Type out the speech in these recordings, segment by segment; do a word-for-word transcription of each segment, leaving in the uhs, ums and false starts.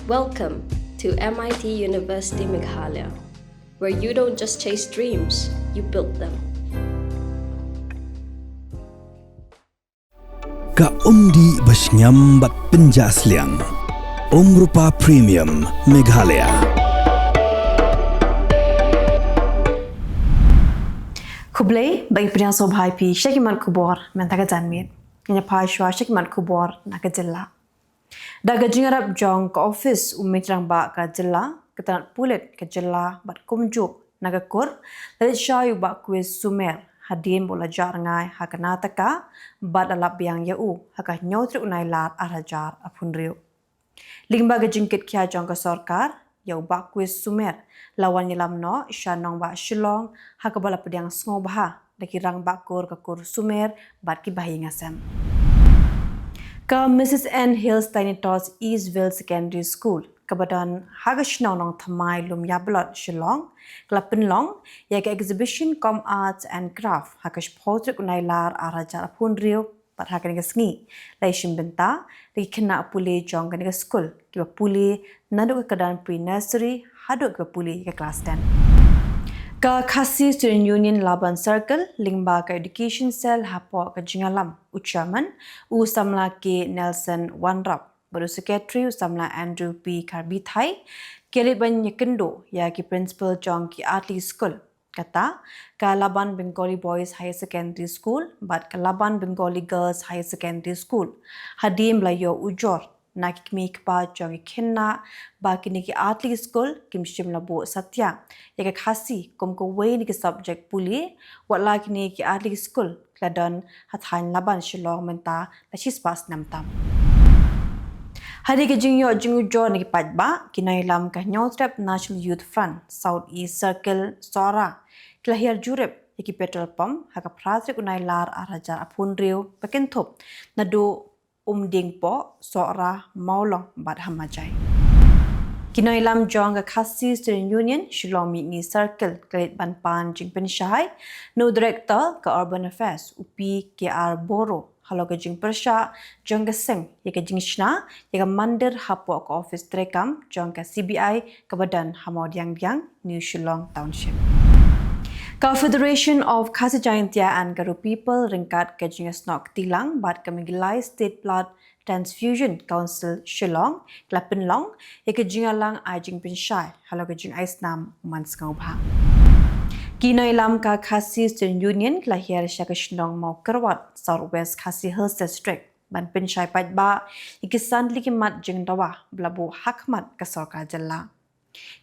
Welcome to M I T University Meghalaya, where you don't just chase dreams, you build them. Ka umdih ba shngiam bad pynjah sliang. Umrupa Premium Meghalaya. Khublei, ba ngi pdiang sngewbha ïa phi sha ki mat khubor mynta ka janmiet. Ngin ïa phai shuwa sha ki mat khubor na ka jylla. Da ka jingïarap jong ka ophis u Rangbah ka jylla, ka tnat pulit ka jylla bad kumjuh na ka kur, la leit shai u Bah Quis Sumer hadien ba u la jah rngai ha Karnataka bad la lap biang ïa u ha ka hynñiew tarik u Nailar ar hajar arphew hynriew. Lyngba ka jingkitkhia jong ka sorkar ïa u Bah Quis Sumer, la wan ïalam noh sha nongbah Shillong ha kaba la pdiang sngewbha da ki rangbah kur ka kur Sumer bad ki bahaïing hasem. Ka Missus Ann Hills Tiny Tots Eastville Secondary School kaba don ha ka shnong Nongthymmai Lumïablot Shillong, ka la pynlong ïa ka exhibition kum Arts and Craft ha ka shiphew tarik u Nailar ar hajar arphew hynriew bad ha kane ka sngi la ïashim bynta da ki khynnah pule jong kane ka skul kiba pule naduh ka kyrdan pre-nursery haduh kiba pule ka klas ten. Ka Khasi Student Union Laban Circle lyngba ka Education Cell hapoh ka jingïalam u chairman u samla K Nelson Wanrap bad u secretary u samla Andrew P Karbithai ki la leit ban ïakynduh ïa ki principal jong ki artylli skul. Kata ka Laban Bengali Boys Higher Secondary School bad ka Laban Bengali Girls Higher Secondary School hadien ba la ïoh ujor na ki kmie ki kpa jong ki khynnah ba kine ki artylli skul kim shym la buh satia ïa ka Khasi kum kawei na ki subject pule, wat la kine ki artylli skul ki la don ha thaiñ Laban Shillong mynta la shispah snem tam. Hadien ka jingïoh jingujor na ki paidbah, ki nongïalam ka Hynñiewtrep National Youth Front South East Circle Sohra ki la hiar jurip ïa ki petrol pump ha ka phra tarik u Nailar ar hajar arphew hynriew ba kynthup naduh Umdingpoh, Sohra, Mawlong bad Hamajai. Ki nongïalam jong ka Khasi Student Union Shillong Mihngi Circle ki la leit ban pan jingpynshai na u Director ka Urban Affairs u P K R Boro halor ka jingpyrshah jong ka seng ïa ka jingshna ïa ka mandir hapoh ka ophis treikam jong ka C B I kaba don ha Mawdiangdiang, New Shillong Township. Ka Federation of Khasi Jaintia and Garo People ryngkat ka jingïasnoh kti lang bad ka Meghalaya State Blood Transfusion Council Shillong ki la pynlong ïa ka jingïalang ai jingpynshai halor ka jingai snam u man sngewbha. Ki nongïalam ka Khasi Student Union ki la hiar sha ka shnong Mawkyrwat, South West Khasi Hills District ban pynshai paidbah ïa ki san tylli ki mat jingdawa ba la buh ha khmat ka sorkar jylla.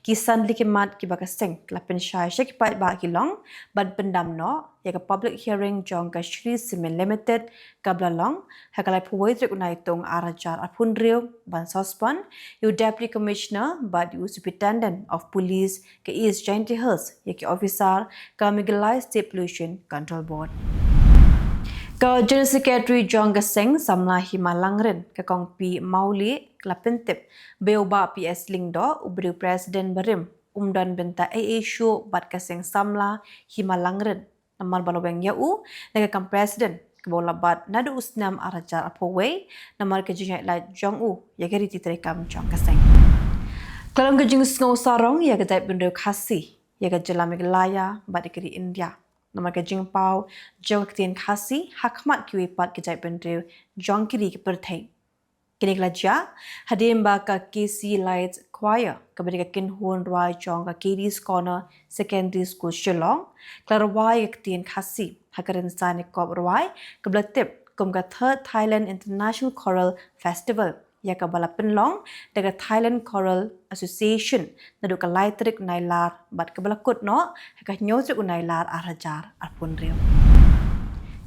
Ki san tylli ki mat kiba ka seng ka la pynshai sha ki paidbah ki long ban pyndam noh ïa ka public hearing jong ka Shree Cement Limited kaba la long ha ka laiphew wei tarik u Naitung ar hajar arphew hynriew ban suspend ïa u Deputy Commissioner bad ïa u Superintendent of Police ka East Jaintia Hills, ïa ki officer ka Meghalaya State Pollution Control Board. Ka General Secretary jong ka seng samla Hima Langrin, ka Kong P Mawlieh, ka la pyntip ba ïa u Bah P S Lyngdoh, u briew president barim, um don bynta ei ei shuh bad ka seng samla Hima Langrin namar ba la weng ïa u na ka kam president kaba u la bat naduh u snem ar hajar arphew wei namar ka jingïaid lait jong u ïa ka riti treikam jong ka seng. Ka la long ka jingsngew sarong ïa ka jaitbynriew Khasi, ïa ka jylla Meghalaya bad ïa ka ri India namar ka jingpaw jong ka ktien Khasi ha khmat kiwei pat ki jaitbynriew jong ki ri ki pyrthei. Kine ki la jia hadien ba ka K C Lights Choir kaba dei ka kynhun rwai jong ka Katie's Corner Secondary School Shillong ka la rwai ïa ka ktien Khasi ha ka rynsan ïakop rwai kaba la tip kum ka Third Thailand International Choral Festival, ïa kaba la pynlong da ka Thailand Choral Association naduh ka lai tarik Nailar bad kaba la kut noh ha ka hynñiew tarik u Nailar ar hajar arphew hynriew.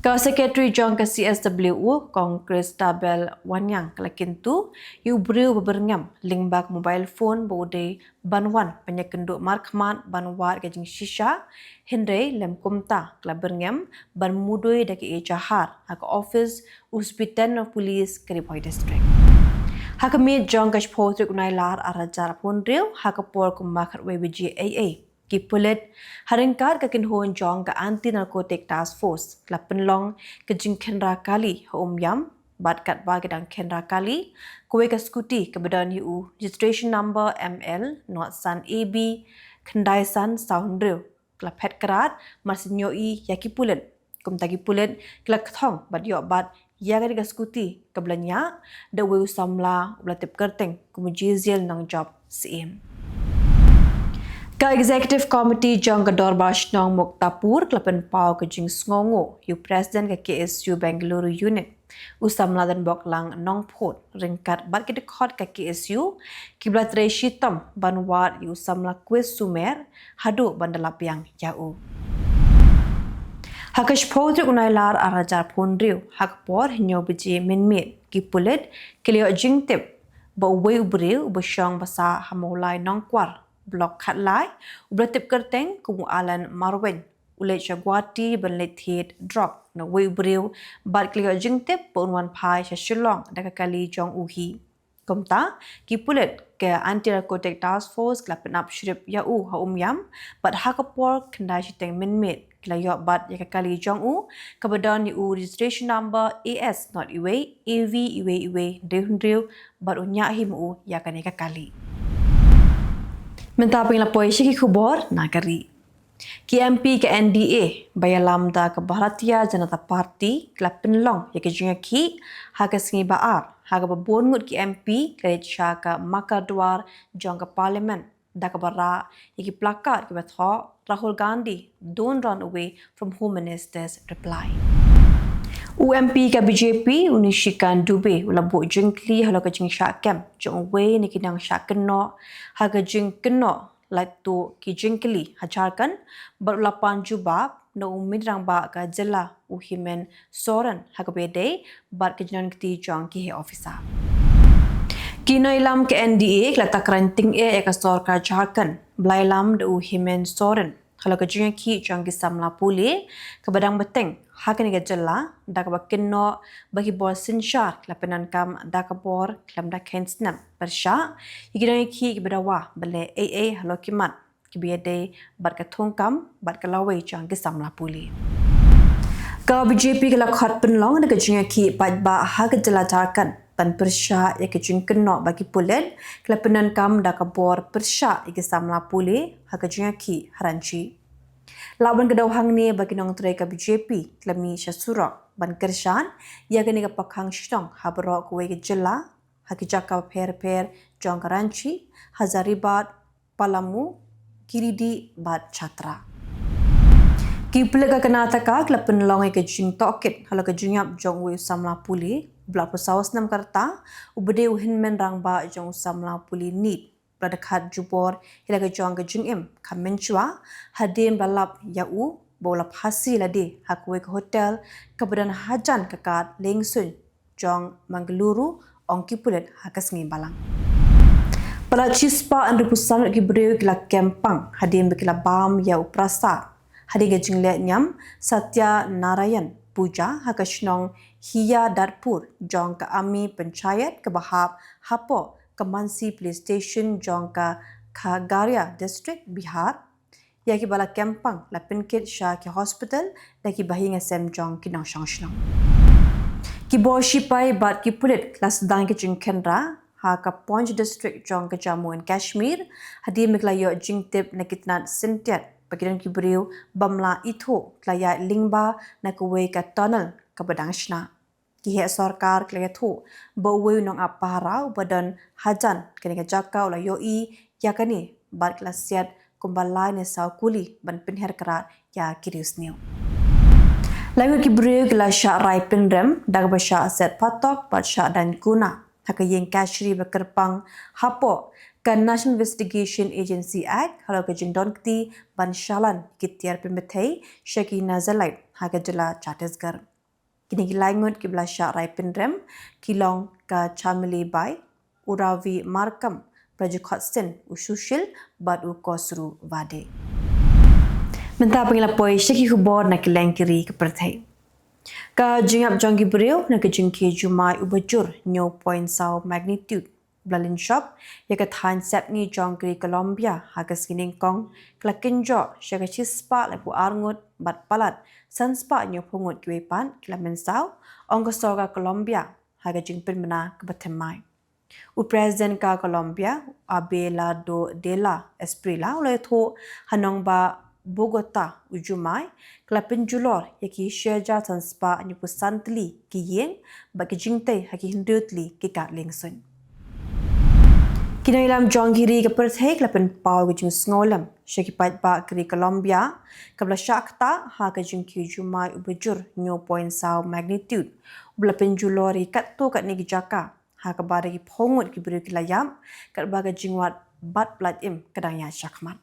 Ka Secretary jong ka C S W U, Kong Christabel Wanniang, ka la kyntu ïa u briew ba byrngem lyngba ka mobile phone ba u dei ban wan ban ïakynduh markhmat ban wad ka jingshisha, hynrei lym kumta ka la byrngem ban mudui da ka ejahar ha ka ophis u Superintendent of Police ka Ri Bhoi District. Ha ka miet jong ka shiphew tarik u Nailar ar hajar arphew hynriew ha ka por kumba khatwei baje eiei, ki pulit ha ryngkat ka kynhun jong ka Anti Narcotic Task Force ka la pynlong ka jingkhynra kali ha Umiam, Bad katba ki dang kynra kali, kawei ka scooty kaba don ïa u registration number M L nod san A B khyndai san saw hynriew ka la phet krad, mar shen ïohi ïa ki pulit. Kumta ki pulit ki la kthong bad ïoh bat ïa kane ka scooty kaba la ñiah da uwei u samla uba la tip kyrteng kum u Jeziel Nongjop Syiem. Ka Executive Committee jong ka Dorbar Shnong Muktapur ka la pynpaw ka jingsngewnguh ïa u President ka K S U Bengaluru Unit, u samla Donboklang Nongphut, ryngkat bad ki dkhot ka K S U kiba la trei shitom ban wad ïa u samla Quis Sumer haduh ban da la biang ïa u. Ha ka shiphew tarik u Nailar arhajar arphew hynriew, ha ka por hynñiew baje mynmiet, ki pulit ki la ïoh jingtip ba uwei u briew uba shong ba sah ha Mawlai Nongkwar, Block khatlai, uba la tip kyrteng kum u Alan Marwein, u leit sha Guwahati ban leit thied drok na uwei u briew, bad ki la ïoh jingtip ba un wan phai sha Shillong da ka kali jong u hi. Kumta, ki pulit ka Anti Narcotic Task Force ki la pynap shrip ïa u ha Umiam, bad ha ka por khyndai shiteng mynmiet ki la ïoh bat ïa ka kali jong u, kaba don ïa u registration number A S nod iwei, A V iwei iwei hynriew hynriew, bad u ñiah hi ma u ïa kane ka kali. Mynta phin ïa la poi sha ki khubor na ka ri. Ki M P ka N D A ba ïalam da ka Bharatiya Janata Party ki la pynlong ïa ka jingïakhih ha ka sngi ba ar, ha kaba bun ngut ki M P ki la leit sha ka Makardwar jong ka Parliament, da kaba rah ïa ki placard kiba thoh Rahul Gandhi, don't run away from Home Minister's reply. U M P ka B J P u Nishikant Dubey u la buh jingkylli halor ka jingshah kem jong uwei na ki nongshah kynnoh ha ka jingkynnoh lait tuh ki jingkylli ha Jharkhand, bad u la pan jubab na u Myntri Rangbah ka jylla u Hemant Soren ha kaba ïadei bad ka jingdonkti jong ki heh officer. Ki nongïalam ka N D A ki la takren tyngeh ïa ka sorkar Jharkhand ba la ïalam da u Hemant Soren halor ka jingïakhih jong ki samla pule kaba dang bteng ha kane ka jylla, da kaba kynnoh ba ki bor synshar ki la pyndonkam da ka bor khlem da kheiñ snem pyrshah ïa ki nongïakhih kiba dawa ban leh ei ei halor ki mat kiba ïadei bad ka thungkam bad ka lawei jong ki samla pule. Ka B J P ka la khot pynlong da ka jingïakhih paidbah ha ka jylla Jharkhand ban pyrshah ïa ka jingkynnoh ba ki pulit ki la pyndonkam da ka bor pyrshah ïa ki samla pule ha ka jingïakhih ha Ranchi. Lah ban kdew hangne ba ki nongtrei ka B J P ki la mih sha surok ban kyrshan ïa kane ka pakhang shnong ha baroh kawei ka jylla, ha ki jaka bapher bapher jong ka Ranchi, Hazaribagh, Palamu, Giridih bad Chhatra. Ki pulit ka Karnataka ki la pynlong ïa ka jingtohkit halor ka jingïap jong uwei u samla pule uba la arphew saw snem ka rta, uba dei u hynmen rangbah jong u samla pule NEET, ba la dkhat jubor hi la ka jong ka jingim kham mynshuwa hadien ba la lap ïa u ba u la phasi lade ha kawei ka hotel kaba don hajan ka kad liengsuiñ jong Mangaluru, ong ki pulit ha ka sngi Balang. Palat shispah hynriewphew san ngut ki briew ki la kem pang hadien ba ki la bam ïa u prasad hadien ka jingleh niam Satya Narayan Puja ha ka shnong Hiyadatpur jong ka Ami Panchayat kaba hap hapoh ka Mansi Police Station jong ka Khagaria District, Bihar. Ïa kiba la kem pang la pynkit sha ki hospital da ki bahaïing hasem jong ki nongshong shnong. Ki bor shipai bad ki pulit ki la sdang ïa ka jingkhynra ha ka Poonch District jong ka Jammu and Kashmir, hadien ba ki la ïoh jingtip na ki tnat syntiat ba ki don ki briew bym lah ithuh ki la ïaid lyngba na kawei ka tunnel kaba dang shna. Ki heh sorkar ki la ïathuh ba uwei u nongap pahara uba don hajan kane ka jaka u la ïohi ïa kane bad ki la siat kumba lai ne saw kuli ban pynher krad ïa ki riewsniew. Lai ngut ki briew ki la shah rai pynrem da kaba shah set phatok bad shah daiñ kuna ha ka ïing kashari ba kyrpang hapoh ka National Investigation Agency Act halor ka jingdonkti ban shalan ki tiar pynbthei sha ki Naxalite ha ka jylla Chhattisgarh. Kine ki lai ngut kiba la shah rai pynrem ki long ka Chamili Bai, u Ravi Markam, Prajukhotsin, u Sushil bad u Kosru Vade. Mynta phin ïa la poi sha ki khubor na kylleng ki ri ka pyrthei. Ka jingïap jong ki briew na ka jingkhie jumai uba jur hynñiew point saw magnitude ba la lynshop ïa ka thaiñ sepngi jong ka ri Colombia ha ka sngi nyngkong ka la kynjoh sha ka shispah laiphew ar ngut bad palat sanspah hynñiewphew ngut kiwei pat ki la mynsaw, ong ka sorkar Colombia. ha ka jingpynbna kaba thymmai. U President ka Colombia, Abelardo de la Espriella, u la ïathuh ha nongbah Bogota u Jumai, ka la pynjulor ïa ki shi hajar san spah hynñiewphew san tylli ki ïing bad ki jingtei ha ki hynriew tylli ki kad liengsuiñ. Ki nongïalam jong ki ri ka pyrthei ki la pynpaw ki jingsngewlem sha ki paidbah ka ri Colombia, kaba la shah ktah ha ka jingkiew jumai uba jur hynñiew point saw magnitude, uba la pynjulor ïa katto katne ki jaka, ha kaba da ki phew ngut ki briew ki la ïap, katba ka jingwad bat pynlait im ka dang ïaid shakhmat.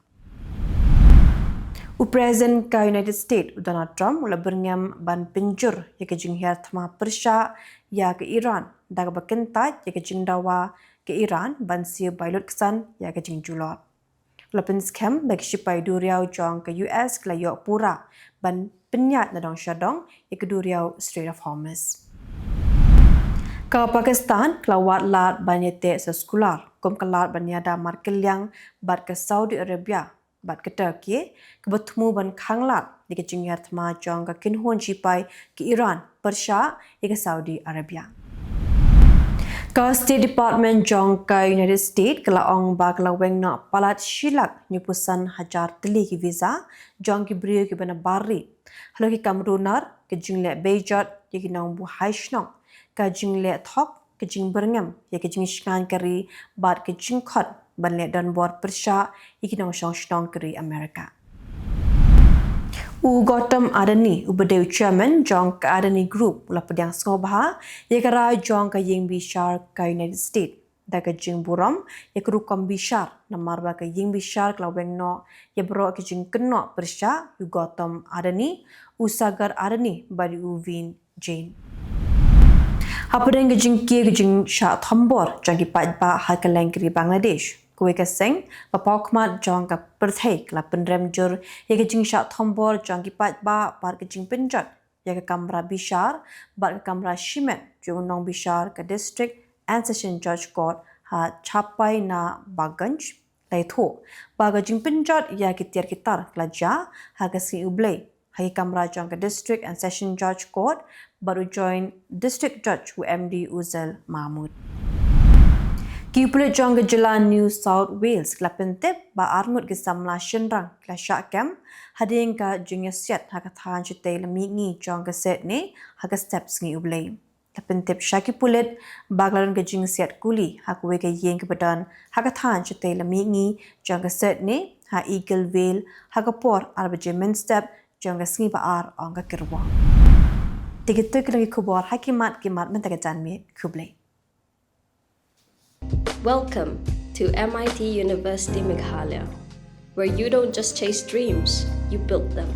U President ka United States, u Donald Trump, u la byrngem ban pynjur ïa ka jinghiar thma pyrshah ïa ka Iran, da kaba kyntait ïa ka jingdawa ka Iran ban siew bai lutksan ïa ka jingjulor. U la pynskhem ba ki shipai duriaw jong ka U S ki la ïoh pura ban pynïaid na dong sha dong ïa ka duriaw Strait of Hormuz. Ka Pakistan ka la wad lad ban ïateh sa sekular kum ka lad ban ïada markylliang bad ka Saudi Arabia bad ka Turkey, kaba thmu ban khanglad ïa ka jinghiar thma jong ka kynhun shipai ka Iran pyrshah ïa ka Saudi Arabia. Ka State Department jong ka United States ka la ong ba ka la weng noh palat shi lak hynñiewphew san hajar tylli ki visa jong ki briew kiba na bar ri, halor ki kam runar, ka jingleh beijot ïa ki nongbuhai shnong, ka jingleh thok, ka jingbyrngem ïa ka jingshngaiñ ka ri bad ka jingkhot ban leh donbor pyrshah ïa ki nongshong shnong ka ri Amerika. U Gautam Adani, uba dei u chairman jong ka Adani Group, u la pdiang sngewbha ïa ka rai jong ka ïing bishar ka United States da ka jingburom ïa ka rukom bishar, namar ba ka ïing bishar ka la weng noh ïa baroh ki jingkynnoh pyrshah ïa u Gautam Adani, u Sagar Adani bad u Vin Jain. Hapdeng ka jingkiew ka jingshah thombor jong ki paidbah ha kylleng ka ri Bangladesh, kawei ka seng ba paw khmat jong ka pyrthei ka la pynrem jur ïa ka jingshah thombor jong ki paidbah bad ka jingpynjot ïa ka kamra bishar bad ka kamra shimet jong u nongbishar ka District and Session Judge Court ha Chapainabganj, la ïathuh ba ka jingpynjot ïa ki tiar ki tar ka la jia ha ka sngi U Blei ha ki kamra jong ka District and Session Judge Court bad u Joint District Judge, u M D Uzel Mahmood. Ki pulit jong ka jylla New South Wales ki la pyntip ba arngut ki samla shynrang ki la shah kem hadien ka jingïasiat ha ka thaiñ shatei la mihngi jong ka Sydney ha ka step sngi U Blei. La pyntip sha ki pulit ba ka la don ka jingsiat kuli ha kawei ka ïing kaba don ha ka thaiñ shatei la mihngi jong ka Sydney ha Eagle Vale ha ka por ar baje mynstep jong ka sngi ba ar, ong ka kyrwoh. Te kito ki long ki khubor ha ki mat ki mat mynta ka janmiet. Khublei. Welcome to M I T University Meghalaya, where you don't just chase dreams, you build them.